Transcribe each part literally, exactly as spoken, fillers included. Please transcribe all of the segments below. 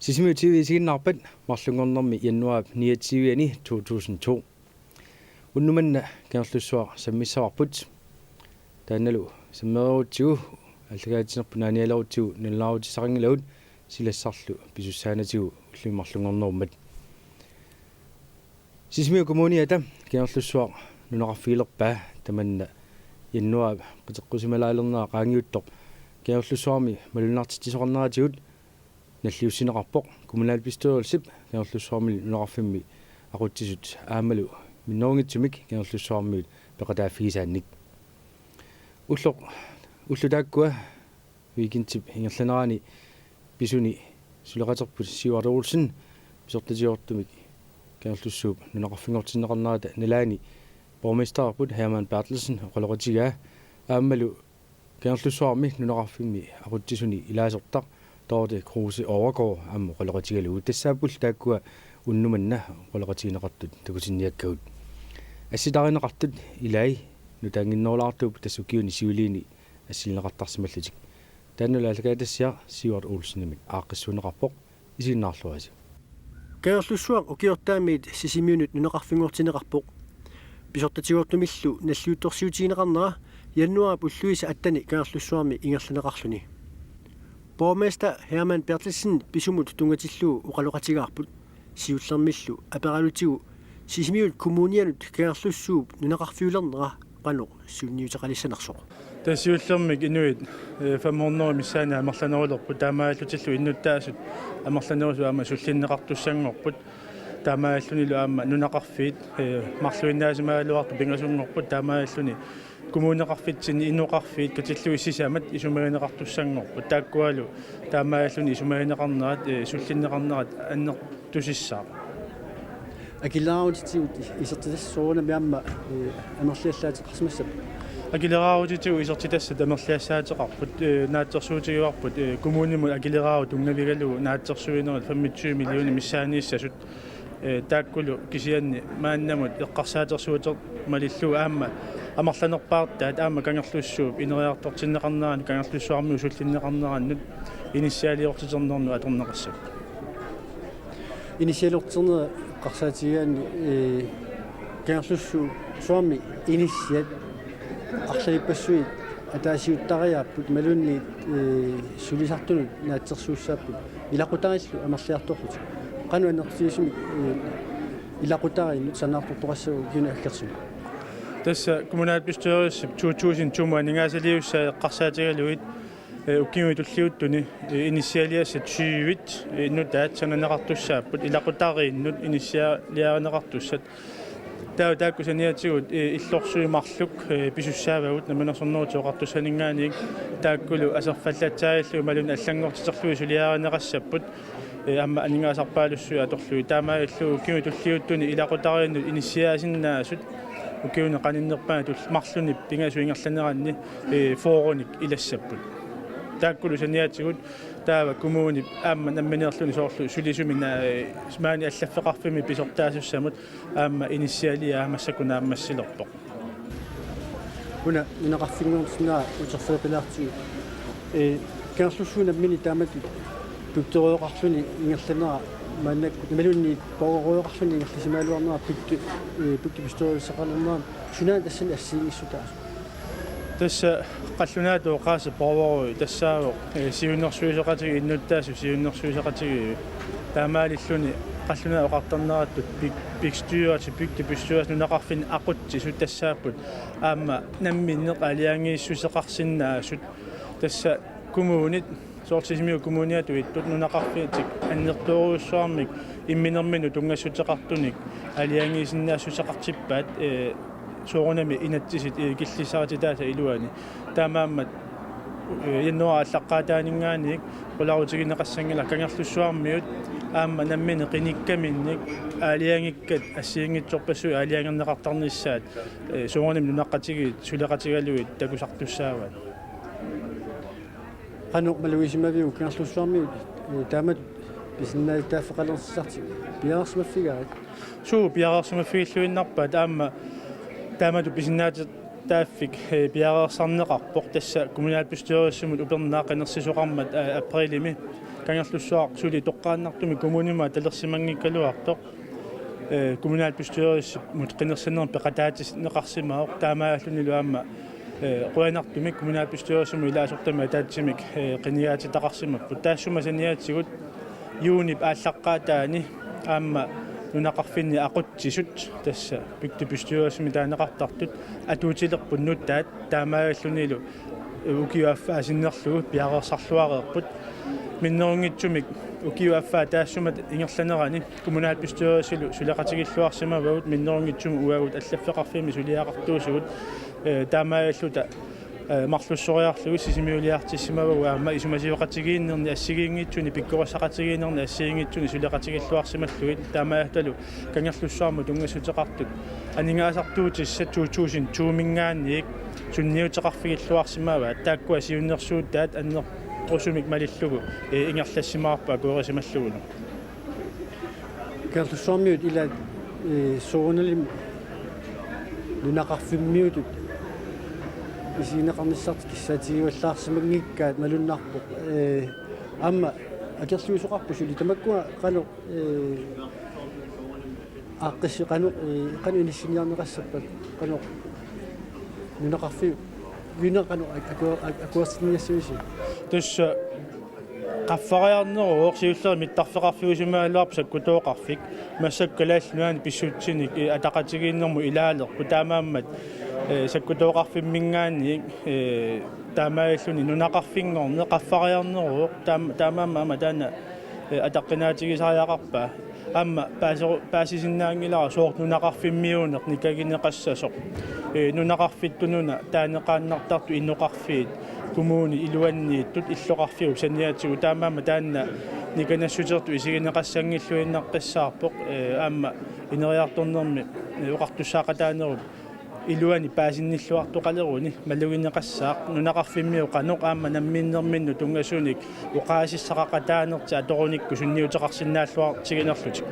Sisimiut T V isiginnaarpat marlunngornermi januaarip niogtyve-ani to tusind to. Unnuk manna Kangerlussuaq sammissavarput. Taannalu sammereerutsigu aallakaatitsinerput naanialerutsigu nalunaarutissaqanngilagut silassarlu pisussaanatigut ullumi marlunngornerummat. Sisimiut Kommuniata Kangerlussuaq nunaqarfigilerpaa tamanna januaarip qiteqqusimalaalernera qaangiuttoq Kangerlussuarmi malunnartitsisoqarneratigut nalliussineqarpoq kommunalbestyrelsip Kangerlussuarmilu nunaqarfimmi aqutsisut aammalu minnerunngitsumik Kangerlussuarmiut peqataaffigisaannik. Ulloq, ullut taakkua weekendip ingerlanerani pisuni suleqaterput Sivert Olsen pisortatigoortumik Kangerlussuup nunaqarfinngortinneqarnerata nalaani borgmesterput Hermann Berthelsen oqaloqatigaa aammalu Kangerlussuarmi nunaqarfimmi aqutsisuni ilaasortaq Dorthe Kruse Overgaard aamma oqaloqatigalugu. Tassaapput taakkua unnuk manna oqaloqatigineqartut takutinniakkagut. Assitarineqartut ilai nutaannginnerulaartuupput tassa ukiuni siuliini assilineqartarsimallutik. Taannalu aallakaatitassiaq Sivert Olsenimit aaqqissuunneqarpoq, isiginnaarluarisi. Kangerlussuaq ukiortaamiit Sisimiunut nunaqarfinngortinneqarpoq. Pisortatigoortumillu nalliuttorsiutigineqarnera januaarip ulluisa attani Kangerlussuarmi ingerlanneqarluni. Borgmester Hermann Berthelsen pisumut tunngatillugu oqaloqatigaarput. Siullermillu aperalutigu Sisimiut Kommunianut Kangerlussuup nunaqarfiulernera qanoq sunniuteqalissanersoq. Tassa siullermik inuit, eh, fem hundrede missaanni amerlanerulerput, taamaallutillu innuttaasut amerlanerusut aamma sullinneqartussanngorput. Taamaallunilu aamma nunaqarfiit, eh, marluinnaasimagaluartut pingasunngorput, taamaalluni kommuneqarfitsinni inooqarfiit katillugit sisamat isumagineqartussanngorput. Taakkualu taamaalluni isumagineqarnerat, eh, sullinneqarnerat annertusissaaq. Akileraarutitigut isertitassat soorunami aamma, eh, amerliallaateqarsimassapput. Akileraarutitigut isertitassat amerliassaateqarput, eh, naatsorsuutigaarput, eh, kommunimut akileraarut tunngavigalugu naatsorsuinerit femogtyve millioner missaaniissasut, eh, taakkulu kisianni maannamut eqqarsaatersuuteq malillugu aamma amerlanerpaartaat aamma Kangerlussuup ineriartortinneqarneranut Kangerlussuarmiut sullinneqarnerannut inissialiortiternernut atorneqassapput. Inissialiortiternera eqqarsaatigigaanni, eh, Kangerlussuarmi inissiat arlalippassuit ataasiuttariaapput imaluunniit, eh, sulisartunut naatsorsuussaapput ilaqutariillu amerliartorlutik. Qanoq annertutigisumik, eh, ilaqutariinnut sanaartortoqassagut ukiuni aggersuni? Tassa kommunalbestyrelsip to tusind to-mut aningaasaliussaa eqqarsaatigalugit, eh, ukiuni tulliuttuni, eh, inissialiassat tyve, eh, nutaat sananeqartussaapput ilaqutariinnut inissialiarineqartussat. Taava taakku saniatigut, eh, illorsuit marluk, eh, pisussaavagut Namminersornerullutik Oqartussaninngaanniit, taakkulu aserfallatsaarlugit imaluunniit allanngortiterlugit suliarineqassapput, eh, aamma aningaasarpaalussuit atorlugit. Taamaalillugu ukiuni tulliuttuni ilaqutariinnut inissiaasinnaasut ukiuni qaninnerpaani tul-, marlunni pingasut ingerlaneranni, eh, fyrrenik ilassapput. Taakkulu saniatigut taava kommunip aamma nammineerluni soorlu sulisumik, eh, maani allaffeqarfimmi pisortaasussamut aamma inissialiaa massakkut naammassilerpoq. Una nunaqarfinngortinnera uterfigilaartigu. Eh, Kangerlussuup nammineq taamatut bygderøjoqarluni ingerlanera maannakkut imaluunniit borgerøjoqarluni ingerlasimagaluarnera bygde-, eh, bygdebestyrelseqalernerani sunaana tassani assigiinngissutaasut? Tassa qallunaatut oqaaseq borgerø tassaavoq, eh, siunnersuisoqatigiit innuttaasut siunnersuisoqatigiit. Taamaalilluni qallunaat oqartarnerattut big-, bygstyrelse, bygdebestyrelse, nunaqarfinni aqutsisut tassaapput aamma namminneq aalajangiissuseqarsinnaasut. Tassa kommunit, soorlu Sisimiut Kommuniatut ittut, nunaqarfitik annertoorujussuarmik imminerminut tunngassuteqartunik aalajangiisinnaassuseqartippaat, eh, soorunami inatsisit, eh, killissarititaasa iluani. Taamaammat, eh, januaarip aallaqqaataaninngaanniit qularutigineqassanngilaq Kangerlussuarmiut aamma namminneq qinikkaminnik aalajangikkat assigiinngitsorpassuit aalajangerneqartarnissaat, eh, soorunami nunaqqatigiit suleqatigalugit takusartussaavaat. Qanoq malugisimaviuk Kangerlussuarmiut, eh, taamatut pisinnaatitaaffeqalersisartik piareersimaffigaarit? Suu, piareersimaffigilluinnarpaat aamma taamatut pisinnaatitaaffik, eh, piareersarneqarpoq tassa kommunalbestyrelsimut upernaaq qinersisoqarmat, eh, aprilimi. Kangerlussuaq suli toqqaannartumik kommunimut atalersimanngikkaluartoq, eh, kommunalbestyrelsimut qinersinermik peqataatinneqarsimavoq, taamaalillunilu aamma, eh, qujanartumik kommunalbestyrelsimut ilaasortamik ataatsimik, eh, qinigaatitaqarsimapput. Taassuma saniatigut juunip aallaqqaataani aamma nunaqarfinni aqutsisut, tassa bygdebestyrelsimi taaneqartartut, atuutilerput nutaat, taamaalillunilu ukiup affaa sinnerlugu piareersarluareerput. Minnerunngitsumik ukiup affaa taassuma ingerlanerani kommunalbestyrelsilu suleqatigilluarsimavagut, minnerunngitsumik uagut allaffeqarfimmi suliaqartuusugut, eh, taamaalilluta, eh, marlussoriarlugit sisimiuliartissimavagut aamma isumasioqatigiinnerni assigiinngitsunik, pikkorissaqatigiinnerni assigiinngitsunik suleqatigilluarsimallugit, taamaalillutalu Kangerlussuarmut tunngassuteqartut aningaasartuutissat to tusind to-minngaanniit sunniuteqarfigilluarsimavaat, taakkua siunnersuutaat annerusumik malillugu, eh, ingerlassimavarput akuerisimallugulu. Kangerlussuarmiut ilaat, eh, soorunalimi nunaqarfimmiutut isigineqarnissartik kissaatigivallaarsimanngikkaat malunnarpoq. Eh, aamma akerliusoqarpoq suli tamakkua qanoq, eh, aaqqissi-, qanoq, eh, qanoq inissiniarneqassappat, qanoq nunaqarfiup, nuna qanoq ak-, aku-, ak-, akuersinniassavisi? Tassa qaffariarneruvoq, siullermik mittarfeqarfiusimagaluarpoq sakkutooqarfik. Massakkut Kalaallit Nunaanni pissutsinik, eh, ataqatigiinnermut ilaalerput, taamaammat, eh, sakkutooqarfimminngaanniit, eh, taamaalilluni nunaqarfinngorneq qaffariarneruvoq, taam-, taamaammat aamma taanna, eh, ataqqinaatigisariaqarpaa. Aamma paaseru-, paasisinnaanngilara soorlu nunaqarfimmiuuneq nikagineqassasoq. Eh, nunaqarfittununa taaneqaannartartut inoqarfiit, kommunit iluaniittut illoqarfiup saniatigut, taamaammat taanna nikanassusertut isigineqassanngilluinnaqqissaarpoq, eh, aamma ineriartornermi, eh, oqartussaaqataanerup iluani paasinnilluartoqaleruni malugineqassaaq, nunaqarfimmiut qanoq aamma namminnerminnut tunngasunik oqaasissaqaqataanertik atorunikku sunniuteqarsinnaalluartiginerlutik.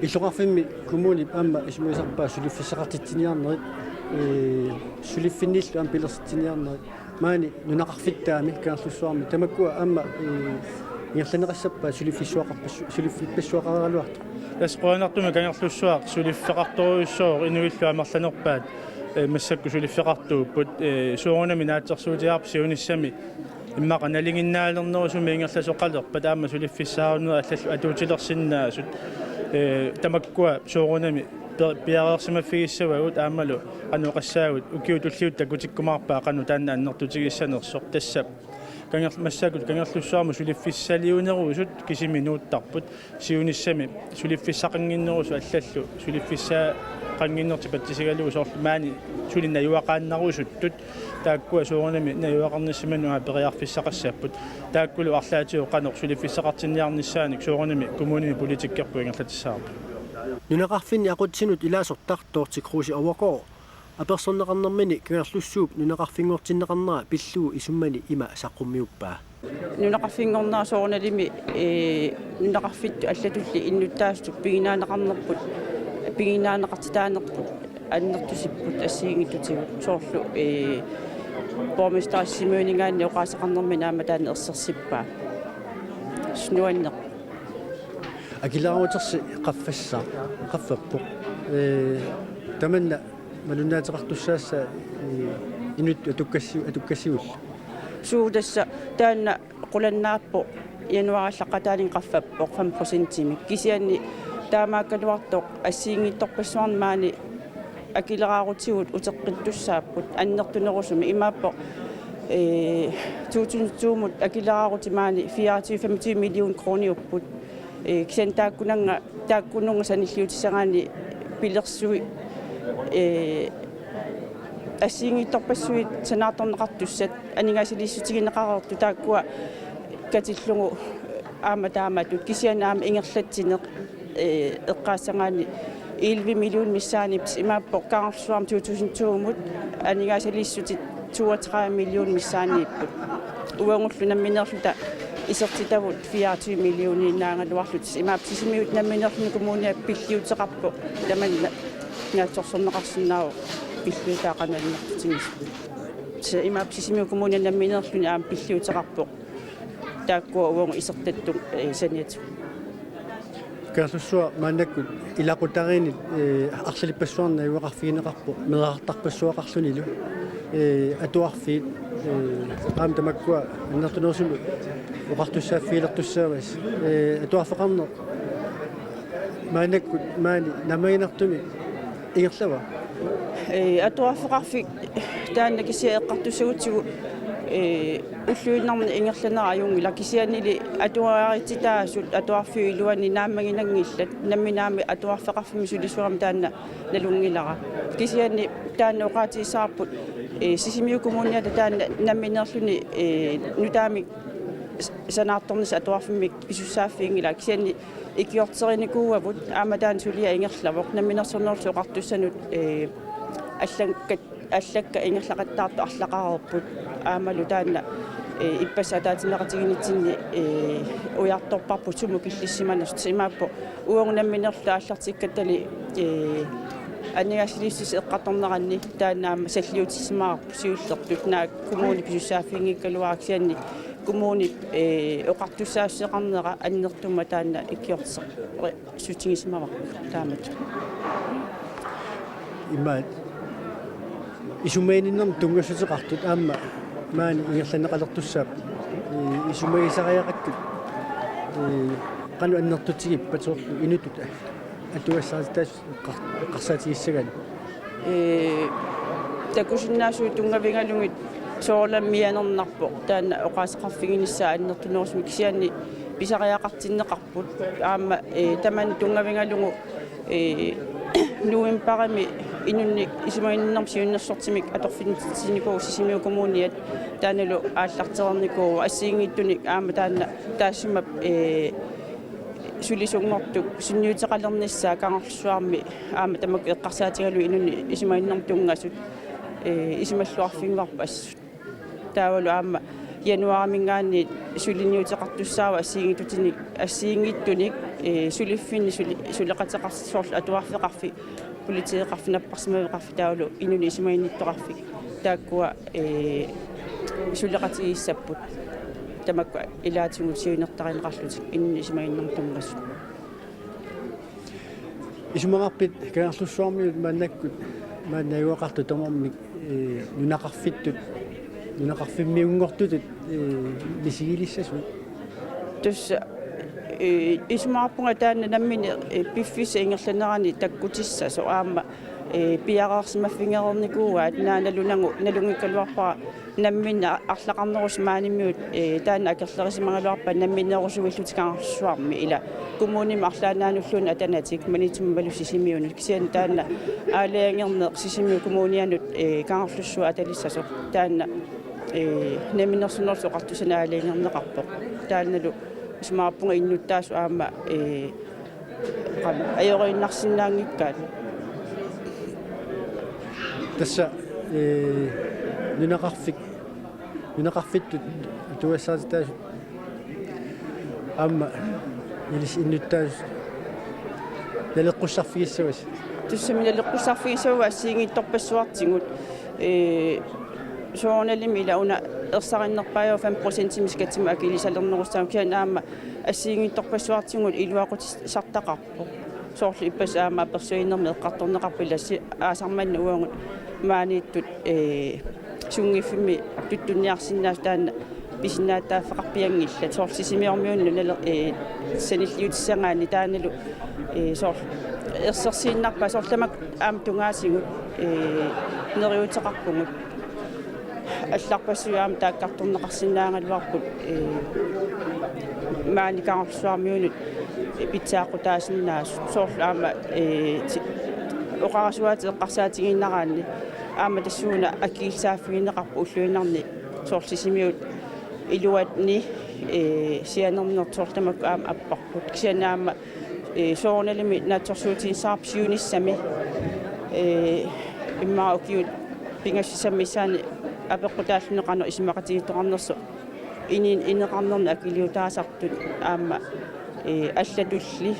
Illoqarfimmi kommunip aamma isumalisarpaa suliffissaqartitsiniarnerit, eh, suliffinnillu aamma pilersitsiniarnerit, maani nunaqarfittaami Kangerlussuarmi tamakkua aamma, eh, ingerlanneqassappat suliffissuaqarpassu-, suliffippassuaqaraluartoq? Tassa qujanartumik Kangerlussuaq suliffeqartorujussuuvoq, inuillu amerlanerpaat, eh, massakkut suliffeqartuupput, eh, soorunami naatsorsuutigaarput siunissami immaqa nalinginnaalernerusumik ingerlasoqalerpat aamma suliffissaarunneri allallu atuutilersinnaasut, eh, tamakkua soorunami pe-, piareersimaffigissavagut aammalu qanoq oqassaagut, ukiut tulliuttut takutikkumaarpaa qanoq taanna annertutigissanersoq, tassa Kanger-, massakkut Kangerlussuarmut suliffissaliunerusut kisimi nuuttarput, siunissami suliffissaqannginnerusut allallu suliffissaqannginnertik patsisigalugu soorlu maani suli najugaqaannarusuttut, taakkua soorunami najugaqarnissamannut aamma periarfissaqassapput. Taakkulu arlaatigut qanoq suliffissaqartinniarnissaanik soorunami kommunimi politikkerput ingerlatissavarput. Nunaqarfinni aqutsisinut ilaasortaq Dorthe Kruse Overgaard apersorneqarnermini Kangerlussuup nunaqarfinngortinneqarnera pillugu isummani ima saqqummiuppaa. Nunaqarfinngornera soorunalimi, eh, nunaqarfittut allatulli innuttaasutut piginaaneqarnerput, piginaaneqartitaanerput annertusipput assigiinngitsutigut, soorlu, eh, borgmesterip Sisimiuninngaanniit oqaaseqarnermini aamma taanna ersersippaa. Nuanneq. Akileraarutisi qaffassaaq, qaffappoq. Eh, tamanna malunnaateqartussaassaaq, eh, inuttut atukkassi-, atukkassigulli. Suu, tassa taanna qulannaarpoq, januaarip aallaqqataani qaffappoq fem procentimik. Kisianni taamaakkaluartoq assigiinngitsorpassuarnik maani akileraarutigut uteqqittussaapput annertunerusumik, imaappoq, eh, to tusind to-mut akileraarutit maani fireogtyve femogtyve million kroniupput. Eh, kisianni taakkunannga, taakkununnga sanilliutissagaanni pilersui, eh, assigiinngitsorpassuit sanaartorneqartussat aningaasaliissutigineqareersut taakkua katillugu aamma taamatut, kisianni aamma ingerlatsineq, eh, eqqaassagaanni elleve million missaaniippoq, imaappoq Kangerlussuarmi to tusind to-mut aningaasaliissutit toogtredive million missaaniipput. Uagullu nammineerluta isertitavut fireogtyve millioniinnaagaluarlutik. Imaappoq Sisimiut nammineerluni kommunia pilliuteqarpoq, tamanna naatsorsorneqarsinnaavoq pilliutaa qanoq annertutigisoq. Tassa imaappoq Sisimiut kommunia nammineerluni aamma pilliuteqarpoq Taakkua uagut isertattut, eh, saniatigut. Kangerlussuaq maannakkut ilaqutariinni, eh, arlalippassuarnik najugaqarfigineqarpoq meerartarpassuaqarlunilu. Eh, atuarfiit, eh, aamma tamakkua annertunerusumik oqartussaaffigilertussaavasi. Eh, atuarfeqarneq maannakkut maani naammaginartumik ingerlava? Ee, atuarfeqarfik taanna kisianni eqqartussagutsigu, ee, ulluinnarni ingerlanera ajunngilaq, kisiannili atuariitsitaasut atuarfiup iluani naammaginanngillat, nammineq aamma atuarfeqarfimmik sulisuugami taanna nalunngilara. Kisianni taanna oqaatigissavarput, ee, Sisimiut Kommuniata taanna nammineerluni, ee, nutaamik s-, sanaartornissaq atuarfimmik pisussaaffiginngilaa. Kisianni ikiorterinikuuavut, aamma taanna suliaq ingerlavoq, Namminersornerullutik Oqartussanut, ee, allakkat, allakkat ingerlaqattaartut arlaqareerput, aammalu taanna, ee, ippassaq ataatsimeeqatigiinnitsinni, ee, ujartorparput sumut killissimanersut, imaappoq uagut nammineerluta aallartikkattali, ee, aningaasaliissutissi eqqartorneranni taanna aamma salliutissimavarput siullertut, naak kommuni pisussaaffiginngikkaluarpaa, kisianni kommunip, ee, oqartussaassuseqarnera annertuummat taanna ikiortissutigisimavara taamatut. Imaat isumaginninnermut tunngassuteqartut aamma maani ingerlanneqalertussaapput. Ee, isumagisariaqakkit, ee, qanoq annertutigippat soorlu inuttut atugassarititaasut eqqar-, eqqarsaatigissagaanni? Ee, takusinnaasut tunngavigalugit soorunami mianernarpoq taanna oqaaseqarfiginissaa annertunerusumik, kisianni pisariaqartinneqarput aamma, ee, tamanna tunngavigalugu, ee, novembarimi inunnik isumaginninnermik siunnersortimik atorfinitsitsinikuuvoq Sisimiut Kommuniat, taannalu aallartereernikuuvoq assigiinngitsunik aamma taanna taassuma, ee, sulisunngortup sunniuteqalernissaa Kangerlussuarmi aamma tamakku eqqarsaatigalugit inunnik isumaginninnermut tunngasut, ee, isumalluarfigivarput assut. Taavalu aamma januaarimiinngaanniit suliniuteqartussaavoq assigiinngitsutinik, assigiinngitsunik, ee, suliffinnik suli-, suleqateqartut soorlu atuarfeqarfik, politikeqarfik, napparsimmaveqarfik taavalu inunnik isumaginnittoqarfik. Taakkua, ee, suleqatigiissapput. Tamakku ilaatigut siunertarineqarlutik inunnik isumaginninnermut tunngasut. Isumaqarpit Kangerlussuarmiut maannakkut maani najugaqartut tamarmik, ee, nunaqarfittut, nunaqarfimmiunngortutut, ee, misigilissasut? Tassa, ee, isumaqarpunga taanna nammineq, ee, piffissap ingerlanerani takkutissasoq aamma, ee, piareersimaffigereernikuuaat, naak nalunagu nalunngikkaluarpara nammineq arlaqarnerusoq maanimigut, ee, taanna akerlerisimagaluarpaat nammineerusuillutik Kangerlussuarmi, ila kommunimi arlaannaanulluunniit atanatik Maniitsumik Sisimiunut, kisianni taanna aalajangerneq Sisimiut Kommunianut, ee, Kangerlussuaq atalissasoq, taanna, ee, Namminersornerullutik Oqartussanut aalajangerneqarpoq. Taannalu isumaqarpunga innuttaasut aamma, ee, qanoq ajoriinnarsinnaanngikkaat. Tassa, ee, nunaqarfik, nunaqarfittut atugassarititaasut aamma ilissi innuttaasut naleqqussarfigissavasi? Tassami naleqqussarfigissavagut assigiinngitsorpassuartigut, ee, soorunalimi ila una ersarinnerpaavoq fem procentimik skattimik akilisalernerussaammat, kisianni aamma assigiinngitsorpassuartigut iluaqutisartaqarpoq. Soorlu ippassaq aamma apersuinermi eqqartorneqarpoq, ila si-, aasaq manna uagut maaniittut, ee, sunngiffimmi tuttunniarsinnaasut taanna pisinnaatitaaffeqarpianngillat. Soorlu Sisimiormiunut nale-, ee, sanilliutissagaanni taannalu, ee, soorlu ersersiinnarpaat, soorlu tamakku aamma tungaatigut, ee, neriuuteqarpugut. Allarpassuit aamma taakkartorneqarsinnaagaluarput, ee, maani Kangerlussuarmiunut pitsaaqutaasinnaasut. Soorlu aamma, ee, ti-, oqarasuaatit eqqarsaatigiinnaraanni aamma tassuuna akilisaaffigineqarput ulluinnarni, soorlu Sisimiut iluanni, ee, sianernertut soorlu tamakku aamma apparput. Kisianni aamma, ee, soorunalimi naatsorsuutigissavarput siunissami, ee, immaqa ukiut pingasut missaanni apeqqutaalluni qanoq isumaqatigiittoqarnersoq ini-, ineqarnerni akiliutaasartut aamma, ee, allatulli,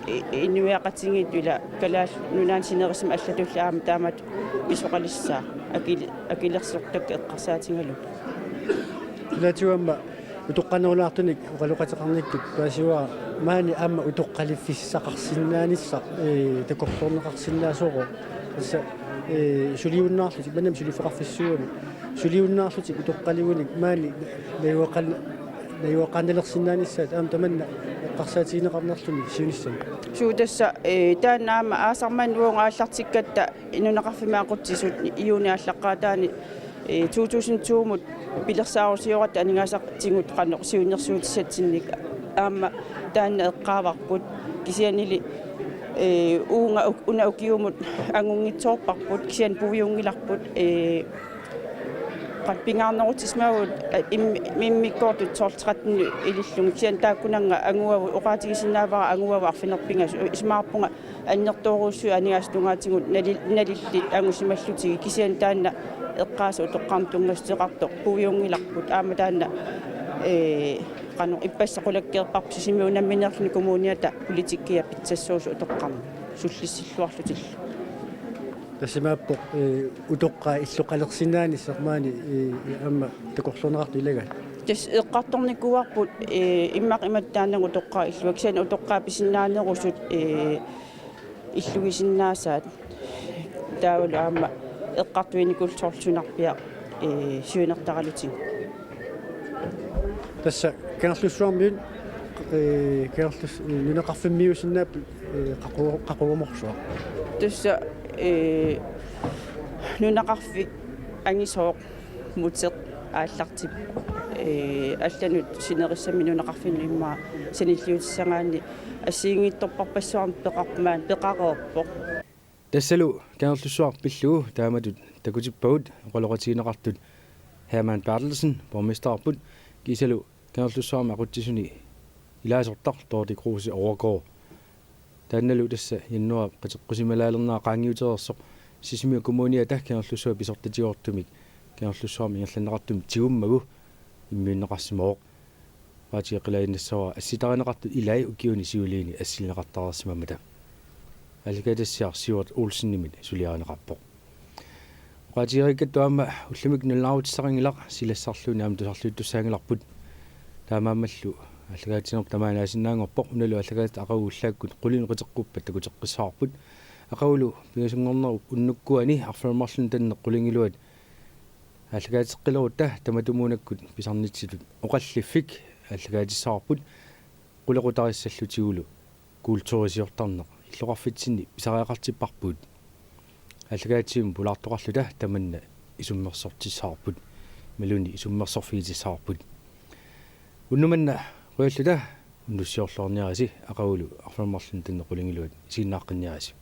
ee, inuiaqatigiittut ila Kalaallit Nunaanni sinerissami allatulli aamma taamatut pisoqalissaaq akili-, akilersortakkat eqqarsaatigalugit. Ilaatigut aamma Utoqqanerulaartunik oqaloqateqarnikkut paasivara maani aamma utoqqaliffissaqarsinnaanissaq, ee, takorloorneqarsinnaasooq. Tassa, ee, suliunnaarlutik, maannamut suliffeqarfissuugami, suliunnaarlutik utoqqaliunik maani najugaqan-, najugaqaannalersinnaanissaat aamma tamanna eqqarsaatigineqarnerluni siunissami. Suu, tassa, ee, taanna aamma aasaq manna uagut aallartikkatta nunaqarfimmi aqutsisut juunip aallaqqaataani, ee, to tusind to-mut pilersaarusioratta aningaasatigut qanoq siunnersuutissatsinnik aamma taanna eqqaavarput, kisiannili, ee, uunga uk-, una ukiumut angunngitsoorparput, kisianni puiunngilarput, ee, qanoq pingaarnerutsisimavagut, ee, im-, immikkoortut tolv tretten ilillugit, kisianni taakkunannga anguagut, oqaatigisinnaavara anguagut arfineq-pingasut, isumaqarpunga annertoorujussuit aningaasat tungaatigut nali-, nalillit angusimallutigit, kisianni taanna eqqaasaq utoqqarnut tunngassuteqartoq puiunngilarput, aamma taanna, ee, qanoq ippassaq qulakkeerparput, Sisimiut unammineerluni kommuniata politikkiat pitsassuusut utoqqarnut sullissilluarlutillu. Tassa imaappoq, ee, utoqqaat illoqalersinnaanissaq maani, ee, aamma takorloorneqartoq ilagaat. Tassa eqqartornikuuarput, ee, immaqa imattaannagu utoqqaat illuat, kisianni utoqqaat pisinnaanerusut, ee, illugisinnaasaat, taavalu aamma eqqartuinikuullutik soorlu sunarpiaq, ee, siunertaralutigu. Tassa Kangerlussuarmiut, ee, Kangerlus-, ee, nunaqarfimmiuusinnaapput, ee, qaqu-, qaqugumorsuaq. Tassa, ee, nunaqarfik angisooq, muteq aallartippoq. Ee, allanut sinerissami nunaqarfinnut immaqa sanilliutissagaanni assigiinngitsorpassuarnik peqarput maani, peqareerpoq. Tassalu Kangerlussuaq pillugu taamatut takutippagut oqaloqatigineqartut Hermann Berthelsen, borgmesterput, kiisalu Kangerlussuarmi aqutsisuni ilaasortaq Dorthe Kruse Overgaard. Taannalu tassa januaarip qiteqqusimalaalernera qaangiutereersoq Sisimiut kommuniata Kangerlussuaq pisortatigoortumik Kangerlussuarmi ingerlanneqartumik tigummagu immiunneqarsimavoq. Oqaatigeqqilaannassavara assitarineqartut ilai ukiuni siuliini assilineqartareersimammata. Aallakaatitassiaq Sivert Olsenimit suliarineqarpoq. Oqaatigereerakku aamma ullumikkut nalunaarutissaqanngilaq, silassarluunniit aamma tusarliuttussaanngilarput. Taamaammallu aallakaatitsinerput tamaani naasinnaanngorpoq, unalu aallakaatitat aqagu ullaakkut qulinut qiteqquppat takuteqqissavarput. Aqagulu pingasunngornerup unnukkuani arfineq-marlunut tanneq qulingiluat aallakaatiteqqilerutta tamatumuunakkut pisarnitsitut oqalliffik aallakaatitissavarput, qulequtaarissallutigulu kulturisiortarneq illoqarfitsinni pisariaqartipparput. Aallakaatitsivimmi pulaartoqarluta tamanna isummersortissavarput, imaluunniit isummersorfigitissavarput. Unnuk manna qujalluta unnussiorluarniarisi, aqagulu arfineq-marlunut tanneq qulingiluat isiginnaaqqinniarisi.